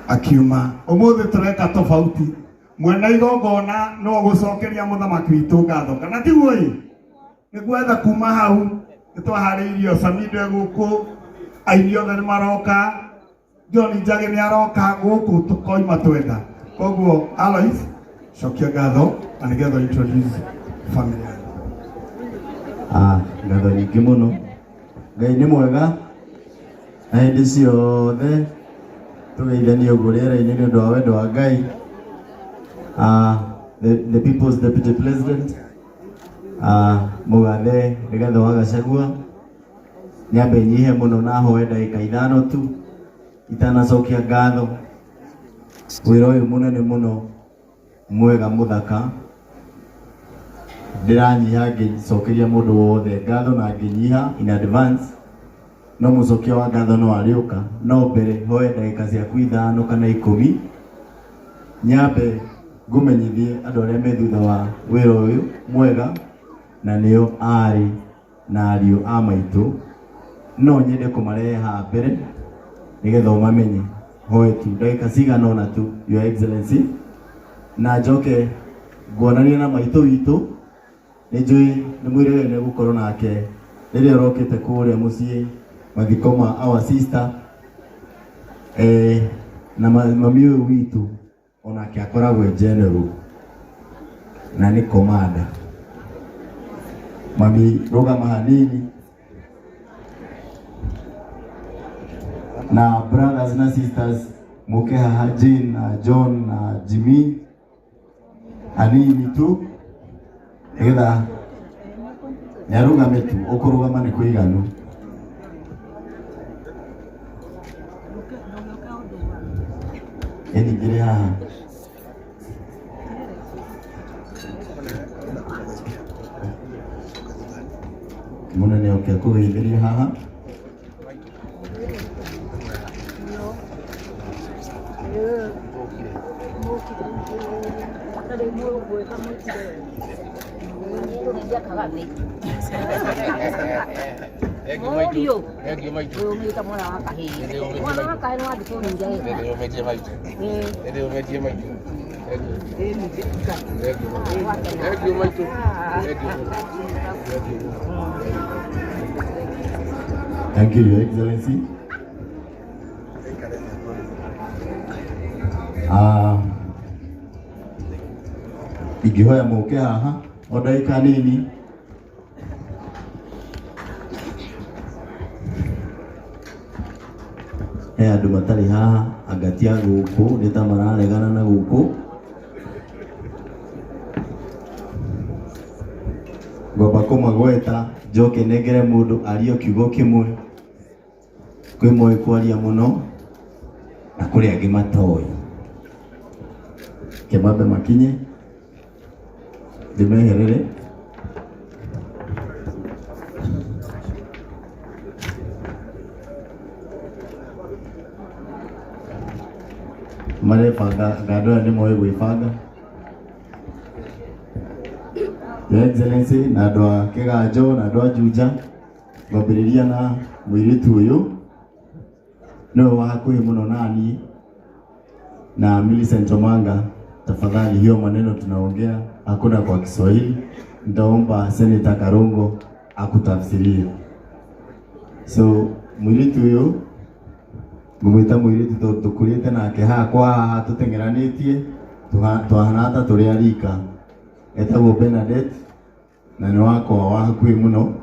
Akiuma umuthi tureka tofauti mwena igongona no gucokeria muthamaki witu ngatho kana tiguo ĩ nĩ gwetha kuma hau nĩtwaharĩirio Samido guku aini othe nĩ maroka John Njagi nĩ aroka gũkũ tũkoima twenda koguo Alois cokia ngatho na nĩgetha introduce family yaku. Ngatho nyingĩ mũno. Ngai nĩ mwega na hĩndĩ ciothe tũgeithanie ũguo rĩera-inĩ nĩ ũndũ wa wendo wa Ngai. The People's Deputy President, Mũgathe Rigathĩ wa Gachagua, nyambe nyihe mũno na hoe ndagĩka 5 tu itanacokia ngatho. Wĩra ũyũ mũnene mũno mwega mũthaka ndĩranyiha ngĩcokeria mũndũ wothe ngatho na ngĩnyiha in advance no mũcokia wa ngatho no arĩũka no mbere hoe ndagĩka ciaku 5 kana 10 nyambe ngũmenyithie andũ arĩa me thutha wa wĩra ũyũ mwega na nĩo aarĩ na ariũ a maitũ no nyende kũmarehe haha mbere nĩgetha ũmamenye hoe tu ndagĩka cigana ũna tu Your Excellency na njoke nguonania na maitũ witũ nĩ njũĩ nĩ mwĩrĩgĩrĩire nĩ gũkorwo nake rĩrĩa ũrokĩte kũrĩa mũciĩ mathiko ma our sister na mami ũyũ witũ onake akoragwo e general na nĩ commander. Mami rũgama hanini na brothers na sisters muke haha Jane na John na Jimmy hanini tu nĩgetha nĩarũgame tu ũkũrũgama nĩ kũiganu. Ĩningĩre haha. Mũnene oke akũgeithĩrie haha. Thank you, Your Excellency. Ingĩhoya mũke haha o ndagĩka nini. He andũ matarĩ haha anga ti a gũkũ nĩ ta mararegana na gũkũ. Ngwamba kũmagweta njoke nengere mũndũ arie kiugo kĩmwe. Kwĩ moĩ kwaria mũno na kũrĩ angĩ matoĩ. Kĩmambe makinye ndĩmeherere. Marebanga anga andũ aya nĩ moĩ gwĩbanga. Your Excellency na andũ a Kĩganjo na andũ a Juja ngwambĩrĩria na mũirĩtu ũyũ nĩwe wa hakuhĩ mũno na niĩ na Millicent Omanga. Tafadhali, hiyo maneno tunaongea hakuna kwa Kiswahili, nitaomba Senator Karungo akutafsirie. So mũirĩtu ũyũ ngũmwĩta mũirĩtu tondũ tũkũrĩte nake haha kwa haha tũteng'eranĩtie twahana ta tũrĩ a rika. Etagwo Bernadette na nĩ wakwa wa hakuhĩ mũno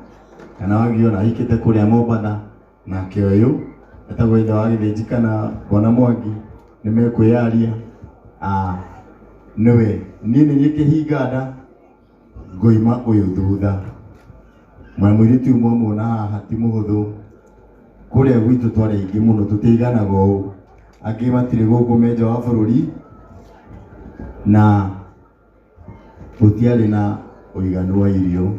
kana wangĩona ahikĩte kũrĩa Mombatha. Nake ũyũ etagwo ithe wa Gĩthĩnji kana Bwana Mwangi nĩ mekwĩyaria. Nĩwe niĩ nĩ niĩ kĩhinga nda ngoima ũyũ thutha. Mwana mũirĩtu ũyũ mwamuona haha ti mũhũthũ. Kũrĩa gwitũ twarĩ aingĩ mũno tũtiiganaga ũũ, angĩ matirĩ gũkũ me nja wa bũrũri na gũtiarĩ na ũiganu wa irio.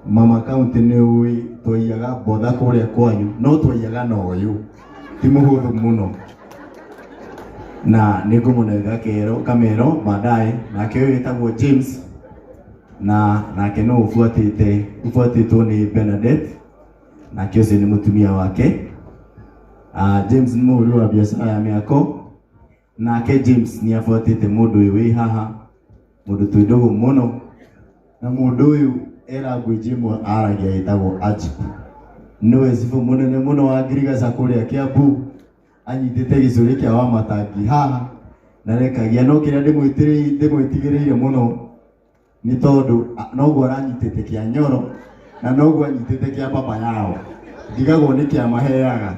Mama county nĩ ũĩ twaiyaga mbotha kũrĩa kwanyu no twaiyaga na ũyũ ti mũhũthũ mũno na nĩ ngũmũnenga kero kamero baadaye. Nake ũyũ wĩtagwo James na nake no ũbuatĩtwo nĩ Bernadette nake ũcio nĩ mũtumia wake. James nĩ mũhũri wa biacara ya mĩako Nake James nĩ abuatĩte mũndũ ũyũ wĩ haha, mũndũ twĩ ndũgũ mũno, na mũndũ ũyũ e language ĩmwe aragia ĩtagwo Ajip. Nĩwe cibũ mũnene mũno wa Ngirigaca kũrĩa Kiambu, anyitĩte gĩcũrĩ kĩa Wamatangi haha na rekagia, no kĩrĩa ndĩmwĩtigĩrĩire mũno nĩ tondũ noguo aranyitĩte kĩa Nyoro na noguo anyitĩte kĩa baba yao, ndigagwo nĩ kĩa maheaga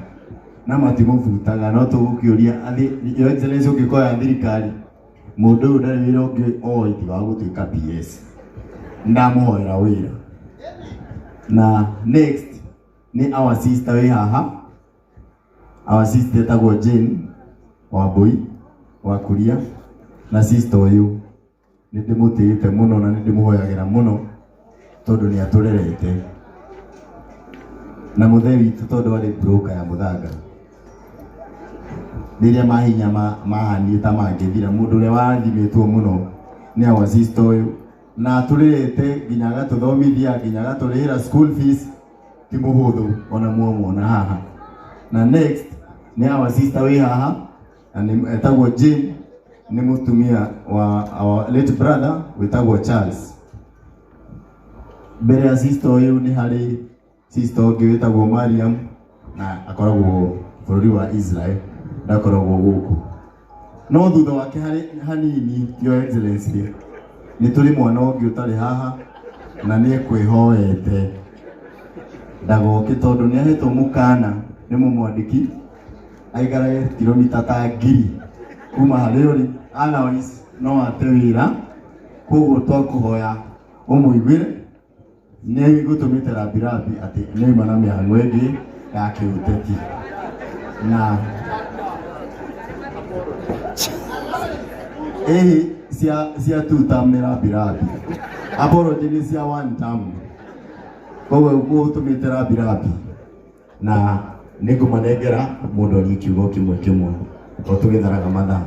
na matimũbutaga. No tũgũkĩũria Your Excellency, ũngĩkoya thirikari mũndũ ũyũ ndarĩ wĩra ũngĩ oĩ tiga wa gũtuĩka PS, ndamũhoera wĩra. Na next nĩ our sister wĩ haha, our sister etagwo Jane Wambui wa Kuria, na sister ũyũ nĩ ndĩmũtĩĩte mũno na nĩ ndĩmũhoyagĩra mũno tondũ nĩ atũrerete, na mũthee witũ tondũ arĩ broker ya mũthanga, rĩrĩa mahinya mahaniĩ ta mangĩthira, mũndũ ũrĩa warathimĩtwo mũno nĩ our sister ũyũ, na atũrerete nginya agatũthomithia nginya agatũrĩhĩra school fees, ti mũhũthũ ona muomuona haha. Na next nĩ our sister wĩ haha na nĩ etagwo Jane, nĩ mũtumia wa our late brother wĩtagwo Charles. Mbere ya sister ũyũ nĩ harĩ sister ũngĩ wĩtagwo Mariam, na akoragwo bũrũri wa Israel, ndakoragwo gũkũ. No thutha wake harĩ hanini, Your Excellency, nĩ tũrĩ mwana ũngĩ ũtarĩ haha na nĩ ekwĩhoete ndagoke tondũ nĩ ahetwo mũkana nĩ mũmwandĩki aikarage kilomita ta 1000 kuma harĩ ũrĩ, otherwise no ate wĩra. Koguo twakũhoya ũmũiguĩre, nĩ gũtũmĩte rambirambi atĩ nĩ auma na mĩhang'o ĩngĩ ya kĩũteti na ĩhĩ cia two term nĩ rambirambi, apology nĩ cia one term, koguo gũtũmĩte rambirambi. Na nĩ ngũmanengera mũndũ arie kiugo kĩmwe kĩmwe o tũgĩtharaga mathaa.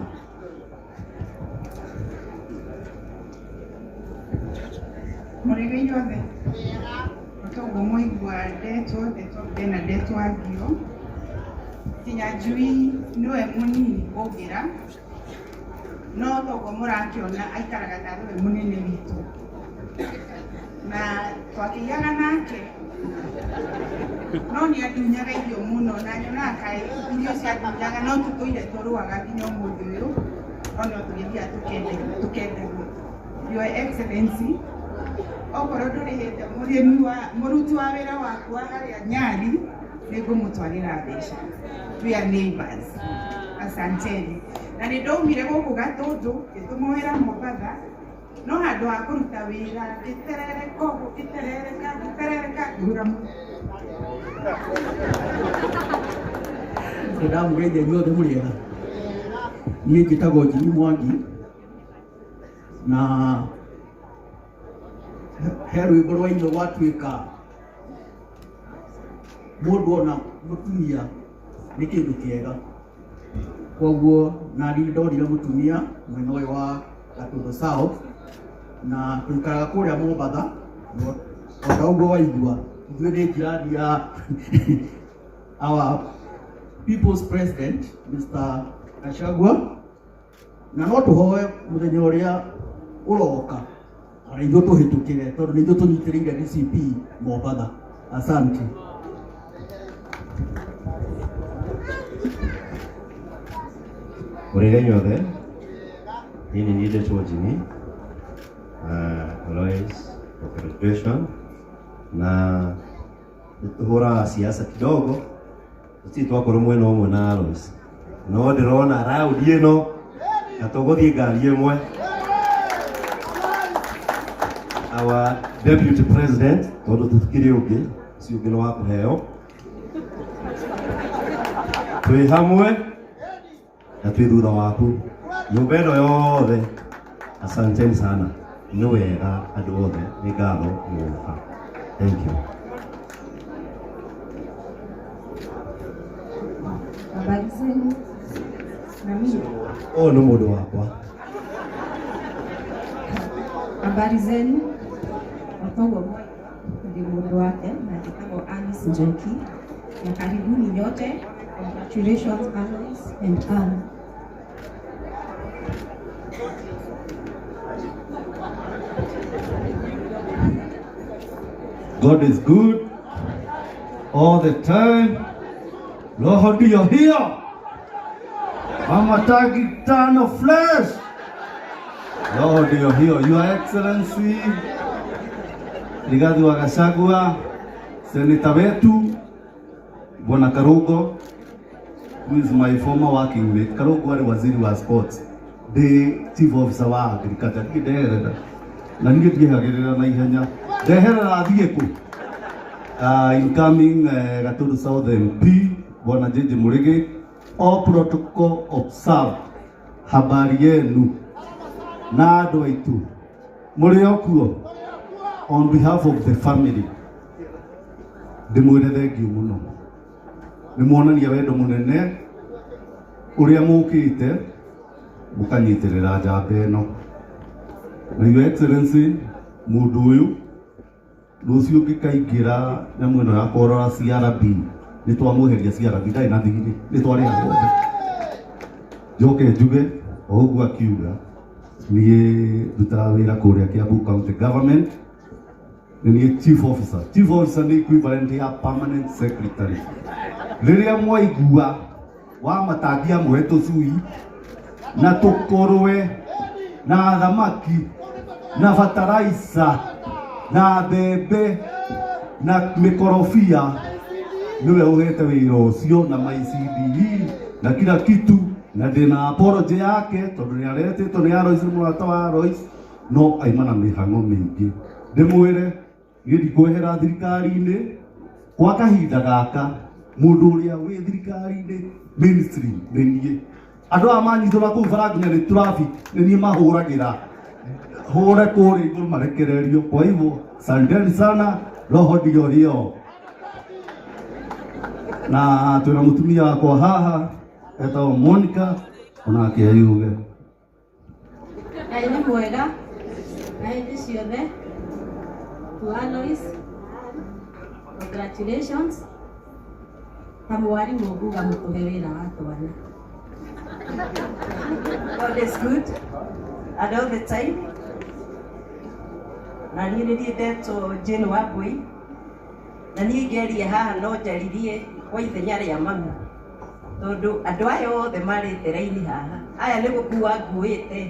Mũrĩga inyuothe, toguo mwaigua ndetwo ndetwo ndena ndetwo Angio Kinyanjui nĩwe mũnini kũngĩra, no toguo mũrakĩona aikaraga tarĩ we mũnene witũ, na twakĩiyaga nake no nĩ andunyaga irio mũno, na nyonaga kaĩ irio ciandunyaga, no tũtũire tũrũaga nginya ũmũthĩ ũyũ, no no tũgĩthiaga tũkendagwo. Your Excellency, okorwo ndũrĩhĩte mũrĩmi wa mũruti wa wĩra waku wa harĩa Nyali, nĩ ngũmũtwarĩra mbeca. We are neighbors. Asanteni. Na nĩ ndaumire gũkũ Gatũndũ ngĩtũmwo wĩra Mombatha, no handũ ha kũruta wĩra ngĩterereka ũguo, ngĩterereka ngĩterereka ngĩhũra mũndũ. Ndamũgeithia inyuothe mũrĩ ega. Niĩ njĩtagwo Jimmy Mwangi, na he rwĩmbo rwainwo gwatuĩka mũndũ ona mũtumia nĩ kĩndũ kĩega, koguo nani nĩ ndonire mũtumia mwena ũyũ wa Gatũndũ South, na tũikaraga kũrĩa Mombatha, o ta ũguo waigua ithuĩ nĩ jirani ya our people's president Mr. Gachagua, na no tũhoe mũthenya ũrĩa ũroka ona ithuĩ tũhĩtũkĩre tondũ nĩ ithuĩ tũnyitĩrĩire DCP Mombatha. Asante. Mũrĩga inyuothe, niĩ nĩ niĩ ndetwo Jimmy Alois, congratulations, na nĩtũhũraga siasa kidogo, tũtirĩ twakorwo mwena ũmwe na Alois, no ndĩrona raundi ĩno na tũgũthiĩ ngari ĩmwe. Our deputy president, tondũ tũtikĩrĩ ũngĩ, ũcio ũngĩ nĩ wa kũheo, twĩ hamwe na twĩ thutha waku, nyũmba ĩno yothe, asanteni sana, nĩ wega andũ othe, nĩ ngatho nĩ gũka. Thank you. Habari zenu. Na mimi Ũyũ nĩ mũndũ wakwa. Habari zenu. Otoguo ndi mũndũ wake na njĩtagwo Alice Njoki, na karibuni nyote. Congratulations, Alois and Anne. God is good all the time. Roho ndiyo hiyo. Mama tagi tano flesh. Roho ndiyo hiyo. Your Excellency Rigathi wa Gachagua, seneta wetu Bwana Karungo, who is my former working mate. Karungo ari waziri wa sports, ndi chief officer wa agriculture. Niĩ ndeherera na niĩ ndiehagĩrĩra na ihenya, ndeherera thiĩ kũ. Incoming Gatundu South MP Bwana JJ Murigi, all protocol observed. Habari yenu na andũ aitũ mũrĩ o kuo. On behalf of the family ndĩmwĩre thengiũ mũno, nĩ muonania wendo mũnene ũrĩa mũkĩte mũkanyitĩrĩra njamba ĩno. Na Your Excellency, mũndũ ũyũ rũciũ ngĩkaingĩra nyamũ ĩno ya kũrora CRB, nĩ twamweheria CRB, ndarĩ na thirĩ, nĩ twarĩha guothe. Njoke njuge o ũguo akiuga, niĩ ndutaga wĩra kũrĩa Kiambu County Government, nĩ niĩ chief officer. Chief officer nĩ equivalent ya permanent secretary. Rĩrĩa mwaigua wa matangi amwe tũcui na tũkũrwe na thamaki na bataraitha na mbembe na mĩkorobia, nĩwe ũhete wĩra ũcio na ICDE na kila kitu, na ndĩna apology yake tondũ nĩ aretĩtwo nĩ Alois, nĩ mũrata wa Alois, no aima na mĩhang'o mĩingĩ. Ndĩmwĩre niĩ ndikwehera thirikari-inĩ kwa kahinda gaka. Mũndũ ũrĩa wĩ thirikari-inĩ ministry nĩ niĩ. Andũ aya manyitwo na kũu bara nginya nĩ traffic nĩ niĩ mahũragĩra hũre kũrĩa igũrũ marekererio. Kwa hivyo asanteni sana, roho ndio hiyo. Na twĩna mũtumia wakwa haha etagwo Monica, onake ayuge. Ngai nĩ mwega na hĩndĩ ciothe. To Alois, congratulations. Ta mwarimũ nguga mũtũhe wĩra wa twana. God is good and all the time. Na niĩ nĩ niĩ ndetwo Jane Wambui, na niĩ ngeria haha no njaririe kwa ithenya rĩa mami, tondũ andũ aya othe marĩte raini haha, aya nĩ gũkua nguĩte.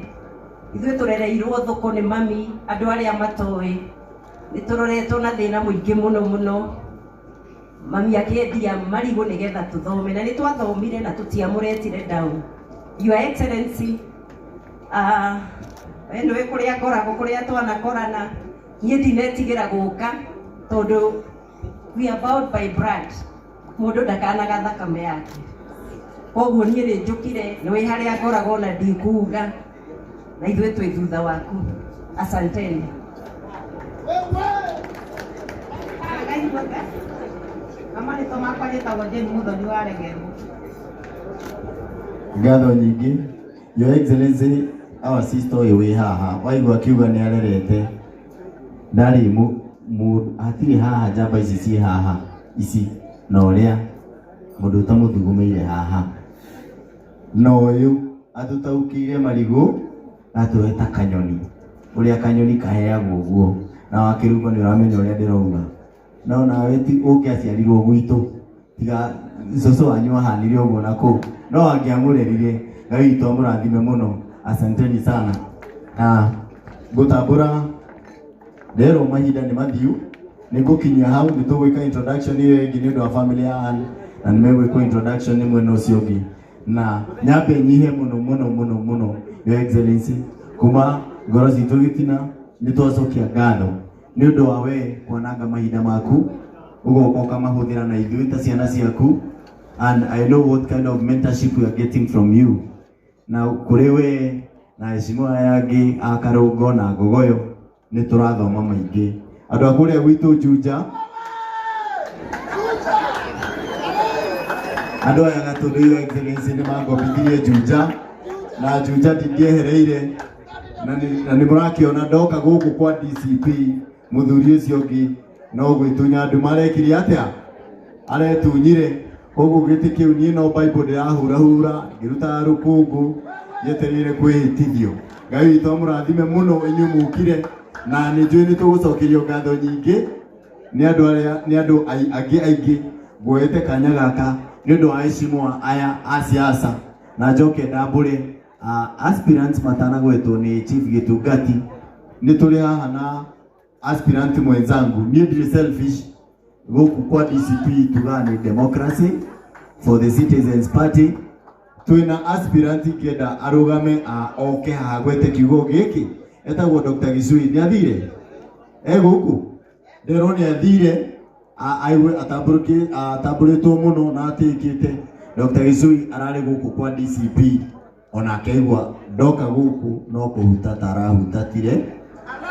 Ithuĩ tũrereirwo thoko nĩ mami, andũ arĩa matoĩ nĩ tũroretwo na thĩna mũingĩ mũno mũno. Mami akĩendia marigũ nĩgetha tũthome, na nĩ twathomire na tũtiamũretire down. Your Excellency, we nĩũĩ kũrĩa ngoragwo, kũrĩa twanakorana, niĩ ndinetigĩra gũka tondũ we are bound by blood, mũndũ ndakanaga thakame yake. Koguo niĩ nĩ njũkire, nĩũĩ harĩa ngoragwo na ndikuga, na ithuĩ twĩ thutha waku. Asanteni. Ngai guothe. Na marĩtwa makwa njĩtagwo Jane Muthoni wa Regeru. Ngatho nyingĩ. Your Excellency, our sister ũyũ wĩ haha waigua akiuga nĩ arerete, ndarĩ hatirĩ haha njamba ici ciĩ haha ici na ũrĩa mũndũ ũtamũthugumĩire haha, na ũyũ atũtaũkĩire marigũ atũhe ta kanyoni, ũrĩa kanyoni kaheagwo ũguo, na wakĩruga nĩ ũramenya ũrĩa ndĩrauga. No nawe ti ũngĩaciarirwo gwitũ, tiga cũcũ wanyu ahanire ũguo na kũu, no angĩamũrerire. Ngai witũ amũrathime mũno. Asanteni sana. Na ngũtambũra nderwo mahinda nĩ mathiu, nĩ ngũkinyia hau, nĩ tũgwĩka introduction ĩyo ĩngĩ nĩ ũndũ wa family ya Ann, na nĩ megwĩkwo introduction nĩ mwena ũcio ũngĩ. Na nyambe nyihe mũno mũno mũno mũno, Your Excellency, kuma ngoro citũ gĩtina nĩ twacokia ngatho nĩ ũndũ wa we kwananga mahinda maku ũgoka ũkamahũthĩra na ithuĩ ta ciana ciaku, and I know what kind of mentorship we are getting from you. Na kũrĩ we na heshima aya angĩ a Karũngo na Ngogoyo nĩ tũrathoma maingĩ. Andũ a kũrĩa gwitũ Juja, andũ aya Gatũndũ, Your Excellency, nĩ mangombithirie Juja, na Juja ndingĩehereire, na nĩ mũrakĩona ndoka gũkũ kwa DCP mũthuri ũcio ũngĩ no gwĩtunya andũ marekire atĩa, aretunyire. Koguo gĩtĩ kĩu niĩ no Bible ndĩrahurahura ngĩrutaga rũkũngũ njetereire kwĩhĩtithio. Ngai witũ amũrathime mũno inyuĩ mukire, na nĩ njũĩ nĩ tũgũcokerio ngatho nyingĩ. Nĩ andũ arĩa nĩ andũ angĩ aingĩ nguoete kanya gaka nĩ ũndũ wa heshima aya a siasa na njoke ndambũre aspirants matanagwetwo nĩ Chief Gĩtungati. Nĩ tũrĩ haha na aspirant mwenzangu, niĩ ndirĩ selfish gũkũ kwa DCP tugaga nĩ Democracy for the Citizens Party. Twĩna aspirant ingĩenda arũgame oke haha gwete kiugo gĩkĩ, etagwo Dr. Gicui. Nĩ athire e gũkũ, nderwo nĩ athire aigue atambũrĩtwo mũno na atĩkĩte. Dr. Gicui ararĩ gũkũ kwa DCP onake aigua ndoka gũkũ no kũhutata arahutatire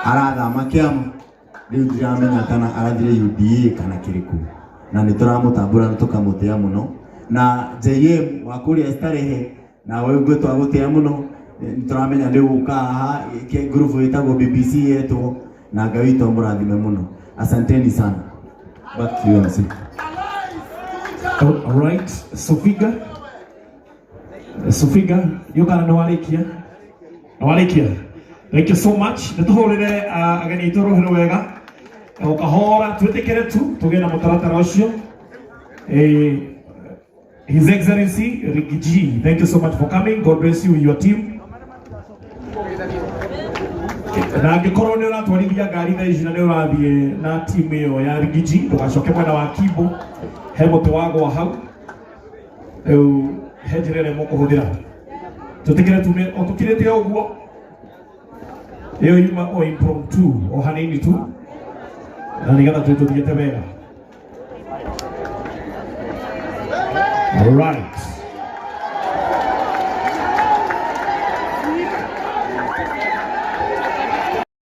arathama kĩama. Rĩu ndiramenya kana arathire UDA kana kĩrĩkũ, na nĩ tũramũtambũra na tũkamũtĩa mũno. Na JM wa kũrĩa Starehe, nawe ũguo twagũtĩa mũno, nĩ tũramenya nĩ ũgũka haha ngurubu ĩtagwo BBC yetwo, na Ngai witũ amũrathime mũno. Asanteni sana. Back to you, MC. All right, Sofiga. Sofiga, yukana nĩ warĩkia. Nĩ warĩkia. Thank you so much. Nĩ tũhũrĩre ageni aitũ rũhĩ wega. O kahora twĩtĩkĩre tu tũgĩe na mũtaratara ũcio. His Excellency Riggy G, thank you so much for coming. God bless you and your team. Na angĩkorwo nĩ ũratwarithia ngari thaa ici na nĩ ũrathiĩ na timu ĩyo ya Riggy G, ndũgacoke mwena wa Kimbo, he mũtĩ wagwa hau. Rĩu he njĩra ĩrĩa mũkũhũthĩra. Tũtĩkĩre tume o tũkirĩte ũguo. Ĩyo yuma o impromptu o hanini tu na nĩgetha twĩ tũthiĩte wega. All right.